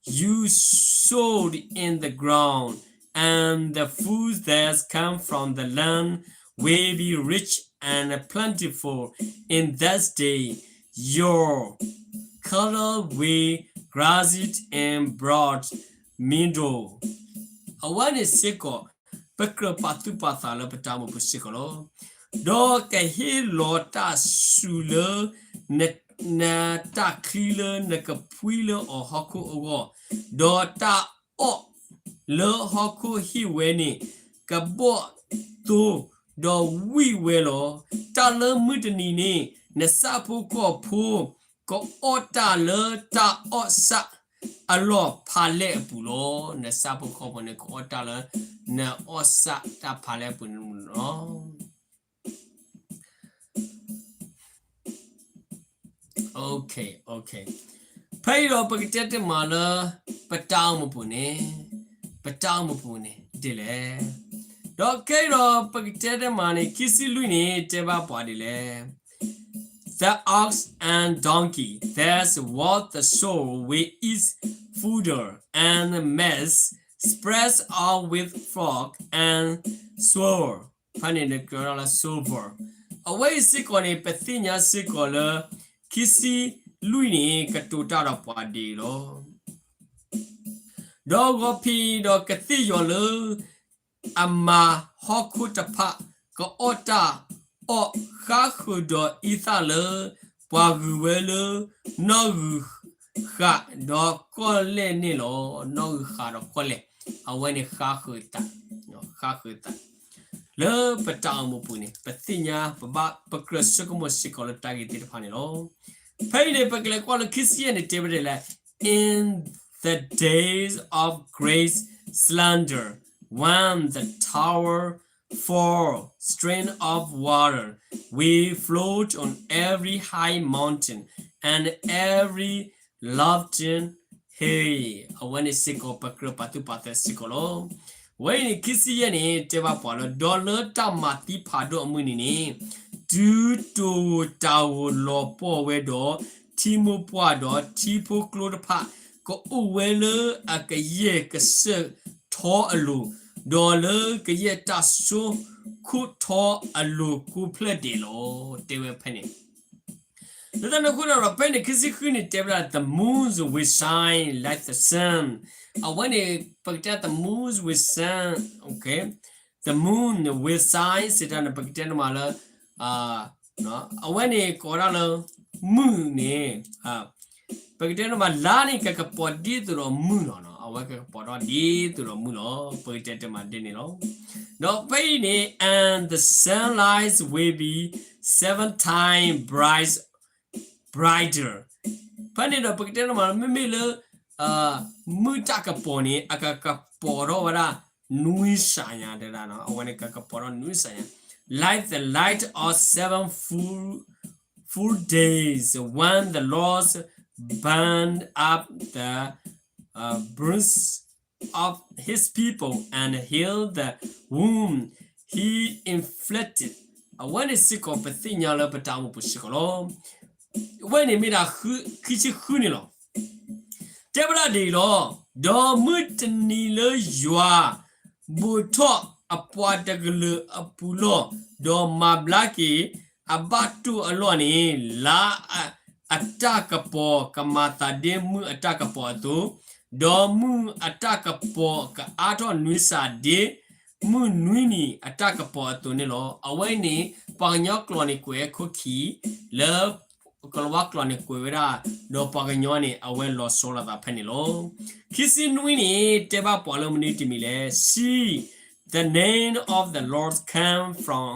you sowed in the ground, and the food that comes from the land will be rich and plentiful in that day. Your cattle will graze in broad meadow. အဝဲန့ၣ်စ့ၢ်ကီး ပကြၢးပာ်သူၣ်ပာ်သးလၢပတၢ်အိၣ်မူပူၤစ့ၢ်ကီးလီၤ. ဒီးကဟ့ၣ်လီၤတၢ်ဆူၣ်လၢ နတၢ်ချံလၢနကဖှံလၢအီၤဟီၣ်ခိၣ်အဂီၢ်, ဒီးတၢ်အီၣ်လၢဟီၣ်ခိၣ်ဟ့ၣ်ဝဲန့ၣ် ကဘီၣ်သိဒီးဝံၣ်ဝဲလီၤ. တၢ်လၢမုၢ်တနံၤန့ၣ် နဆၣ်ဖိကီၢ်ဖိ ကအီၣ်တၢ်လၢတၢ်အီၣ်ဆၣ်အလီၢ်ဖးလဲၢ်အပူၤလီၤ. နဆၣ်ဖိကီၢ်ဖိန့ၣ် ကအီၣ်တၢ်လၢ နအီၣ်ဆၣ်တၢ်ဖးလဲၢ်အပူၤန့ၣ်လီၤ. Okay, okay. ဖဲအံၤဒီးပကတဲတမံၤလၢ ပတၢ်အိၣ်မူပူၤန့ၣ်, ပတၢ်အိၣ်မူပူၤန့ၣ် ဒ်လဲၣ်. ဒီးခဲအံၤဒီးပကတဲတမံၤန့ၣ် ခံဆံလွံၢ်န့ၣ် တဲဘၣ်ပှၤဒ်လဲၣ်. The ox and donkey, that's what the sow will eat fodder and maize spread out with flock and swirl. ဖဲန့ၣ်နကြၢးဒၣ်လၢ silver. အဝဲအံၤစ့ၢ်ကီးန့ၣ် ပသ့ၣ်ညါစ့ၢ်ကီးလၢ ခံဆံလွံၢ်န့ၣ် ကတိၤတၢ်ဒီးပှၤဒ်အံၤလီၤ. ဒီးဂီၤဖံးဒီးကသ့ၣ်ယီၤလၢ အမၤဟီၣ်ခိၣ်တဖၣ် ကအီၣ်တၢ်အီၣ်ဃါဃုာ်ဒီးအံသၣ်လၢ ပှၤဂုၤဝဲလၢ နီၣ်ဂံၢ်ဃာ်ဒီးကီၢ်လဲၢ်န့ၣ်လီၤ. နီၣ်ဂံၢ်ဃာ်ဒီးကီၢ်လဲၢ် အဝဲန့ၣ်ဃါဃုာ်သး, ဃါဃုာ်သး လၢပတၢ်အိၣ်မူပူၤန့ၣ် ပသ့ၣ်ညါ ပဘၣ်ပကြၢးဆိကမိၣ်စ့ၢ်ကီးလၢတၢ်ဂ့ၢ်သ့ၣ်တဖၣ်န့ၣ်လီၤ. ဖဲအံၤန့ၣ် ပကလဲၤကွၢ်လၢခံဆံယဲၢ်န့ၣ် တဲဝဲဒ်လဲၣ်. In the days of great splendor, when the tower four streams of water will float on every high mountain and every lofty hill. အဝဲန့ၣ်စ့ၢ်ကီး ပကြၢးပာ်သူၣ်ပာ်သးစ့ၢ်ကီးလီၤ. ဝဲအံၤန့ၣ် ခံဆံယဲၢ်န့ၣ် တဲဘၣ်ပှၤလၢ ဒီးလၢတၢ်မၤသံဖးဒိၣ်အမုၢ်နံၤန့ၣ် တုၤတိၤတၢ်ဂိာ်လီၤပှီၢ်ဝဲဒီး ထံမိၢ်ပှၢ်ဒီးထံဖိကျိတဖၣ် ကအိၣ်ဝဲလၢအကယဲၢ်ကစၢၢ်ထီအလိၤ, ဒီးလၢကယဲၢ်တၢ်စိခိၣ်ထီအလိၤကိးဖျၢၣ်ဒဲးလီၤ. တဲဝဲဖဲန့ၣ် လၢတၢ်န့ၣ်အဃိဒီး ဖဲန့ၣ် ခံဆံဃုန့ၣ် တဲဝဲဒၣ် the moon will shine like the sun. အဝဲန့ၣ် ပကတဲ the moon will shine, okay, the moon will shine စံးတၢ်န့ၣ် ပကတဲတမံၤလၢ အဝဲန့ၣ်ကိးဒၣ်လၢ မုၢ်န့ၣ် ပကတဲတမံၤ လါန့ၣ် ကကပီၤဒ်သိးဒီးမုၢ်လီၤ. အဝဲကကပီၤထီၣ်ဒ်သိးဒီးမုၢ်လီၤ. ပကတဲတမံၤဒ်န့ၣ်လီၤ. ဒီးဖဲအံၤန့ၣ် and the sunlight will be seven times bright brighter. ဖဲန့ၣ်ဒီး ပကတဲတမံၤ မ့မ့ၢ်လၢ မုၢ်တၢ်ကပီၤန့ၣ် အကကပီၤထီၣ်ဝဲဒၣ် နွံစးညါ တဲဒၣ် အဝဲန့ၣ်ကကပီၤထီၣ်နွံစးညါ like the light of seven full, full days when the Lord bound up the burdens of his people and healed the wound he inflicted. အဝဲန့ၣ်စ့ၢ်ကီး ပသ့ၣ်ညါလၢပတၢ်အိၣ်မူပူၤစ့ၢ်ကီးလီၤ. အဝဲန့ၣ်မ့ၢ်ဒၣ် ခံဆံဃုန့ၣ်လီၤ. တဲဝဲဒၣ်ဒ်အံၤလီၤ. ဒီးမုၢ်တနံၤလၢယွၤ ဘိးထီၣ်အပှၤတကလုာ်အပူၤလီၢ်, ဒီးမၤဘျါက့ၤ အဘၣ်တိၢ်အလီၢ်န့ၣ် လါအတၢ်ကပီၤကမၤသးဒ်မုၢ်အတၢ်ကပီၤအသိး, ဒီးမုၢ်အတၢ်ကပီၤကအါထီၣ်နွံစးဒ်မုၢ်နွံနံၤအတၢ်ကပီၤအသိးန့ၣ်လီၤ. အဝဲန့ၣ် ပှၤကညီကျိာ်န့ၣ်ကွဲးဝဲခိၣ်ခံ လၢ ကလၤဝါကျိာ်န့ၣ်ကွဲးဝဲဒၣ်, ဒီးပှၤကညီန့ၣ် အဝဲလီၤဆီလိာ်သးဖဲန့ၣ်လီၤ. ခံဆံနွံန့ၣ် တဲဘၣ်ပှၤလၢမနုၤတမံၤလဲၣ်. See, the name of the Lord come from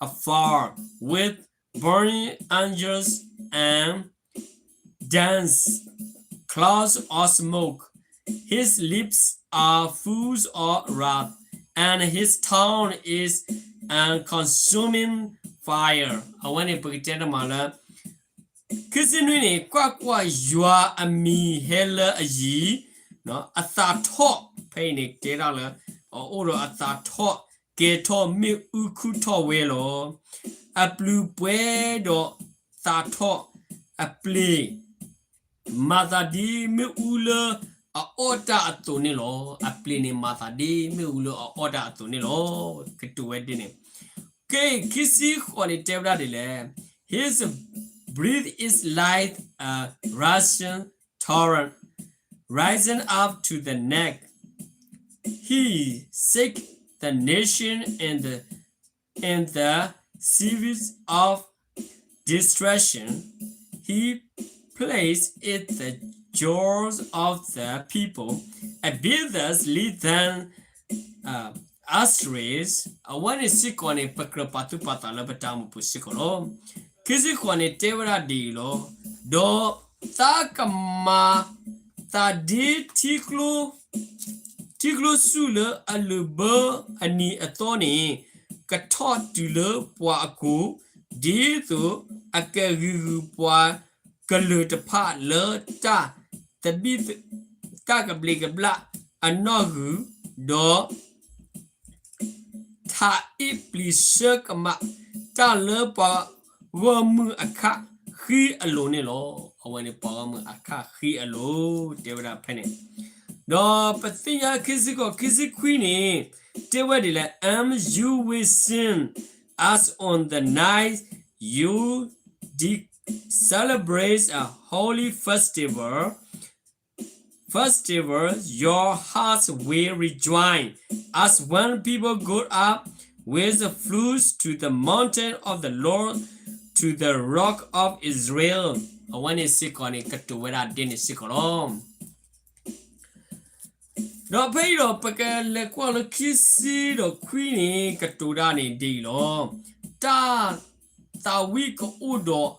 afar with burning angels and dense clouds of smoke. His lips are full of wrath, and his tongue is a consuming fire. အဝဲန့ၣ် ပကတဲတမံၤလၢ ခံဆံနွံန့ၣ် ကွၢ်ကွၢ်, ယွၤအမံၤဟဲလၢအယံၤ, အသးထီၣ်, ဖဲအံၤန့ၣ်တဲဒၣ်လၢ အအိၣ်ဒီးအသးထီၣ်ကဲၤထီၣ်မ့ၣ်အူခူၣ်ထီၣ်ဝဲလီၤ. အပျုၤပှဲၤဒီးသးထီၣ်အပျ့ၤ မၤသးဒ်မ့ၣ်အူလၢအအီၣ်တၢ်အသိးန့ၣ်လီၤ. အပျ့ၤန့ၣ်မၤသးဒ်မ့ၣ်အူလၢအအီၣ်တၢ်အသိးန့ၣ်လီၤ. ကတိၤဝဲဒ်န့ၣ်. ကဲ ခံဆံဃိးန့ၣ်တဲဝဲဒၣ်ဒ်လဲၣ်. His breath is like a rushing torrent, rising up to the neck. He seeks the nation in the in the seas of destruction. He plays it the jaws of the people, a bitters lead them uh, astray. အဝဲန့ၣ်စ့ၢ်ကီးန့ၣ် ပကြၢးပာ်သူၣ်ပာ်သးလၢပတၢ်အိၣ်မူပူၤစ့ၢ်ကီးလီၤ. ခံဆံဃိးန့ၣ်တဲဝဲဒၣ်ဒ်အံၤလီၤ. ဒီးသးကမၤ သးဒ်ထံကျိ ထံကျိဆူၣ်လၢအလုၢ်ဘၢအနံၤအသီန့ၣ် ကထီၣ်တုၤလၢပှၤအကိာ်, ဒ်သိးအကဂံၤဂုၤပှၤကလုာ်တဖၣ်လၢတၢ်သဘံၣ် တၢ်ကဘျံးကဘျၣ်အနီၣ်ဂံၢ်, ဒီး ထးအ့ၣ်ပျံၤဆၢကမၣ်တၢ်လၢပှၤဂီၢ်မုၢ်အခၣ်ဃံအလိၤန့ၣ်လီၤ. အဝဲန့ၣ်ပှၤဂီၢ်မုၢ်အခၣ်ဃံအလိၤ တဲဝဲဒၣ်ဖဲန့ၣ်. ဒီးပသ့ၣ်ညါခံဆံဃိး ခံဆံခွံန့ၣ် တဲဝဲဒ်လဲၣ်. And you will sing as on the night you de- celebrate a holy festival festival, your hearts will rejoice as when people go up with the flutes to the mountain of the Lord, to the rock of Israel. အဝဲန့ၣ်စ့ၢ်ကီးန့ၣ် ကတိၤဝဲဒၣ်ဒ်န့ၣ်စ့ၢ်ကီးလီၤ. ဒီးဖဲအံၤဒီး ပကလဲၤကွၢ်လၢခံဆံဒီးခွံန့ၣ် ကတိၤတၢ်န့ၣ်ဒ်အံၤလီၤ. တၢ် သးဝံၣ်ကအိၣ်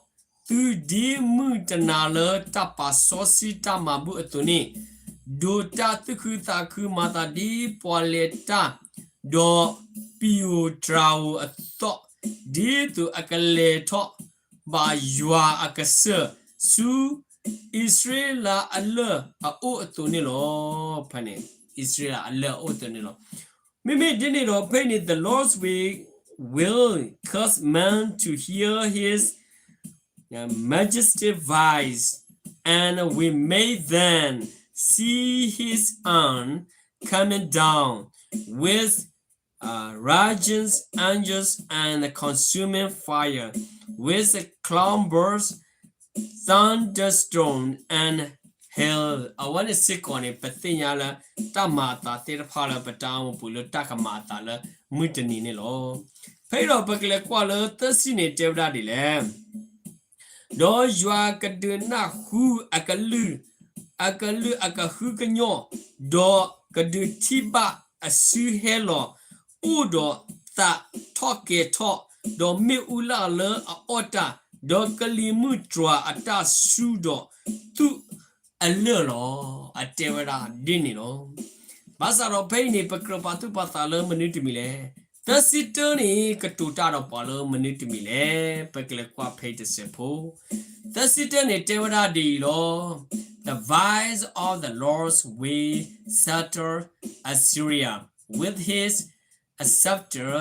ဒီးသုဒ်မုၢ်တနၤလၢတၢ်ပာ်စီဆှံတၢ်မၤဘူၣ်အသိးန့ၣ်, ဒိးတၢ်သူၣ်ခုသးခုမၤသးဒ်ပှၤလဲၤတၢ်, ဒီးပံာ်ဧိၤတြၤဧိၤအသီၣ်, ဒ်သိးအကလဲၤထီၣ်ဘၣ်ယွၤအကစၢၢ်ဆူအံၣ်စရ့လးအလၢၢ်အအိၣ်အသိးန့ၣ်လီၤ. ဖဲန့ၣ် အံၣ်စရ့လးအလၢၢ်အအိၣ်အသိးန့ၣ်လီၤ. မ့မ့ၢ်ဒ်န့ၣ်ဒီး ဖဲအံၤန့ၣ် the Lord will, will cause men to hear his majestic voice, and will make them see his arm coming down with uh, raging angels and consuming fire, with cloudburst, thunderstorm, and hail. အဝဲန့ၣ်စ့ၢ်ကီးန့ၣ် ပသ့ၣ်ညါလၢ တၢ်မၤအသးသ့ၣ်တဖၣ်လၢပတၢ်အိၣ်မူပူၤလၢတၢ်ကမၤအသးလၢမုၢ်တနံၤန့ၣ်လီၤ. ဖဲအံၤဒီးပကလဲၤကွၢ်လၢသၢဆံန့ၣ်တဲဝဲဒၣ်ဒ်လဲၣ်. ဒီးယွၤကဒုးနၢ်ဟူအကလုၢ်, အကလုၢ်အကဟုကညီၢ်, ဒီးကဒုးထံၣ်ဘၣ်အစုဟဲလီၤ, အိၣ်ဒီးသးထီၣ်ကဲၤထီၣ်, ဒီးမ့ၣ်အူလၢ်လၢအအီၣ်တၢ်, ဒီးကလံၤမုၢ်တြၤအတၢ်ဆူဒီးသူၣ်အလၢၢ်လီၤ. အတဲဝဲဒၣ်ဒ်န့ၣ်လီၤ. ဘၣ်ဆၣ်ဒီးဖဲအံၤန့ၣ် ပကြၢးပာ်သူၣ်ပာ်သးလၢမနုၤတမံၤလဲၣ်. သၢဆံတၢန့ၣ် ကတိၤတၢ်ဒီးပှၤလၢမနုၤတမံၤလဲၣ်. ပကလဲၤကွၢ်ဖဲအံၤတစဲးဖိ. သၢဆံတၢန့ၣ်တဲဝဲဒၣ်ဒ်အံၤလီၤ. The voice of the Lord will shatter Assyria. With his scepter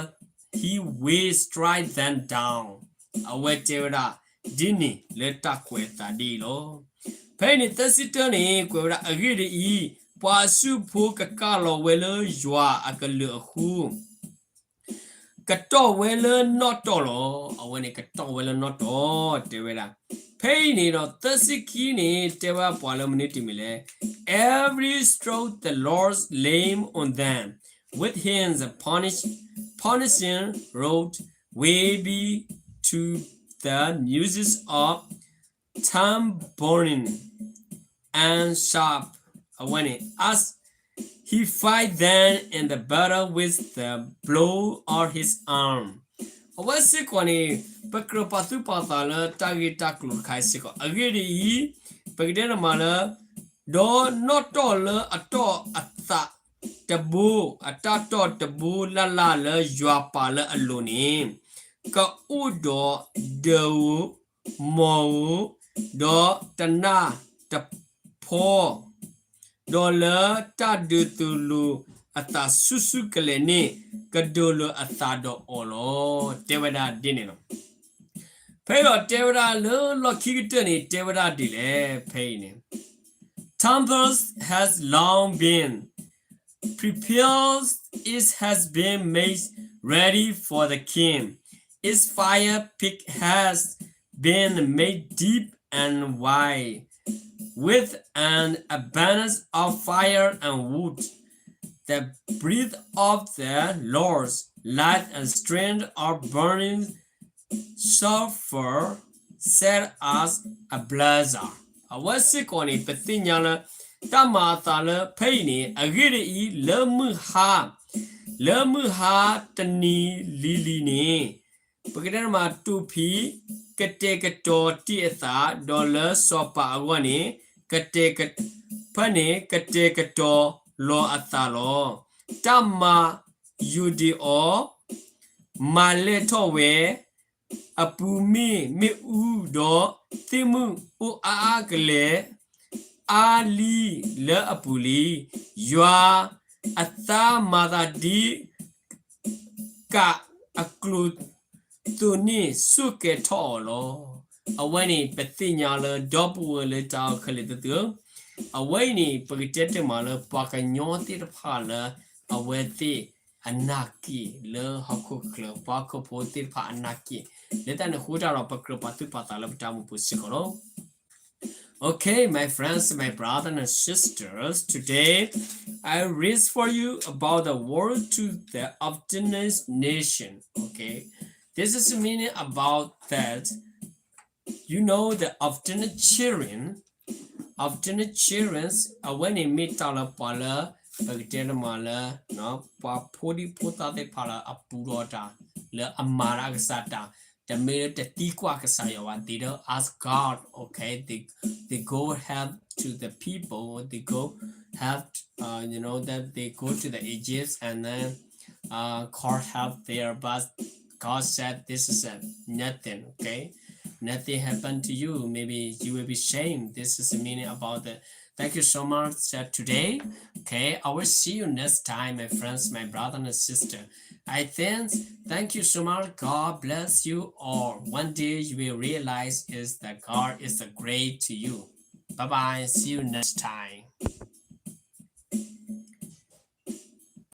he will strike them down. အဝဲတဲဝဲဒၣ်ဒ်န့ၣ်လၢတၢ်ကွဲးအသးဒ်အံၤလီၤ. ဖဲအံၤန့ၣ် သၢဆံတၢန့ၣ် ကွဲးဝဲဒၣ်အဂ့ၢ်ဒ်အံၤ, ပှၤအစုဖိကကၢ်လီၤဝဲလၢယွၤအကလုၢ်အဃိ ကတီၢ်ဝဲလၢနီၣ်တီၢ်လီၤ. အဝဲန့ၣ်ကတီၢ်ဝဲလၢနီၣ်တီၢ် တဲဝဲဒၣ်. ဖဲအံၤန့ၣ်ဒီး သၢဆံခံန့ၣ် တဲဝဲပှၤလၢမနုၤတမံၤလဲၣ်. Every stroke the Lord lay on them with his punish, punishing rod will be to the music of tambourine and harp. အဝဲန့ၣ် as he fight them in the battle with the blow of his arm. အဝဲစ့ၢ်ကီးန့ၣ် ပကြၢးပာ်သူၣ်ပာ်သးလၢတၢ်ဂ့ၢ်တၢ်ကျိၤတခါအံၤစ့ၢ်ကီး. အဂ့ၢ်ဒ်အံၤ, ပကတဲနမးလၢ ဒီးနီၣ်တီၢ်လၢအတီၢ်အသးတဘိ, အတၢ်တီၢ်တဘိလၢ်လၢ်လၢယွၤပာ်လၢအလိၤန့ၣ်, ကအိၣ်ဒီးဒၢဧိၤ, မီၢ်ဧိၤ, ဒီးတနၢ်တဖီ ဒီးလၢတၢ်ဒိးသဒၢလိာ်အသးဆူၣ်ဆူၣ်ကလဲာ်န့ၣ် ကဒိးလိာ်အသးဒီးအီၤလီၤ. တဲဝဲဒၣ်ဒ်န့ၣ်လီၤ. ဖဲဒီးတဲဝဲဒၣ်လၢလီၢ်ခံကတၢၢ်န့ၣ် တဲဝဲဒၣ်ဒ်လဲၣ် ဖဲအံၤန့ၣ် Temple has long been prepared, it has been made ready for the king. Its fire pit has been made deep and wide, with an abundance of fire and wood. The breath of the Lord's life and strength of burning sulfur set as a blazer. အဝဲစ့ၢ်ကီးန့ၣ် ပသ့ၣ်ညါလၢ တၢ်မၤအသးလၢဖဲအံၤန့ၣ် အဂ့ၢ်ဒ်အံၤ, လၢမုၢ်ဟါ, လၢမုၢ်ဟါတနံၤလံၤလံၤန့ၣ် ပကတဲမး တူၢ်ဖံးကတဲာ်ကတီၤတ့ၢ်အသး, ဒီးလၢစီၤပၤအဂီၢ်န့ၣ် ကတဲာ်က, ဖဲန့ၣ်ကတဲာ်ကတီၤလီၤအသးလီၤ. တၢ်မၤယိာ်ဒံးအီၤ, မၤလဲၢ်ထီၣ်ဝဲ, အပူၤမ့ၢ်မ့ၣ်အူဒီး သ့ၣ်မုၣ်အိၣ်အါအါကလဲာ်, အါလံလၢအပူၤလံ. ယွၤအသးမၤသးဒ် ကးအကျိၤသိးန့ၣ် ဆိၣ်ကဲၤထီၣ်အီၤလီၤ. အဝဲန့ၣ် ပသ့ၣ်ညါလၢ ဒီပုၢ်ဝဲၢ်လၢတၢ်အိၣ်ခဲလၢာ်သ့ၣ်ဧၢ, အဝဲအံၤန့ၣ် ပကတဲတ့ၢ်မးလၢ ပှၤကညီသ့ၣ်တဖၣ်လၢ အဝဲသ့ၣ်အနာ်က့ၢ်လၢဟီၣ်ခိၣ်ချၢ, ပှၤဟီၣ်ခိၣ်ဖိသ့ၣ်တဖၣ်အနာ်က့ၢ်, လၢတၢ်န့ၣ်အဃိတၢ်ဒီး ပကြၢးပာ်သူၣ်ပာ်သးလၢပတၢ်အိၣ်မူပူၤစ့ၢ်ကီးလီၤ. Okay, my friends, my brothers and sisters, today I read for you about the word to the obstinate nation. Okay, this is meaning about that, you know, the obstinate children, obstinate children, အဝဲန့ၣ်မ့ၢ်တၢ်လၢပှၤလၢ ပကတဲတမးလၢ ပှၤဖိဒံဖိသၣ်သ့ၣ်တဖၣ်လၢအပူထီၣ်တၢ် လၢအမၤတၢ်အကစၢ်တၢ်, တမ့ၢ်လၢတသံကွၢ်ကစၢ်ယွၤဘၣ်, they don't ask God, okay, they, they go help to the people, they go help, uh, you know, that they go to the Egypt and then, uh, call help there, but God said, this is a nothing, okay? Nothing happened to you. Maybe you will be shamed. This is the meaning about the Thank you so much, uh, today. Okay, I will see you next time, my friends, my brother and sister. I think, thank you so much. God bless you all. One day you will realize is that God is a great to you. Bye bye. See you next time.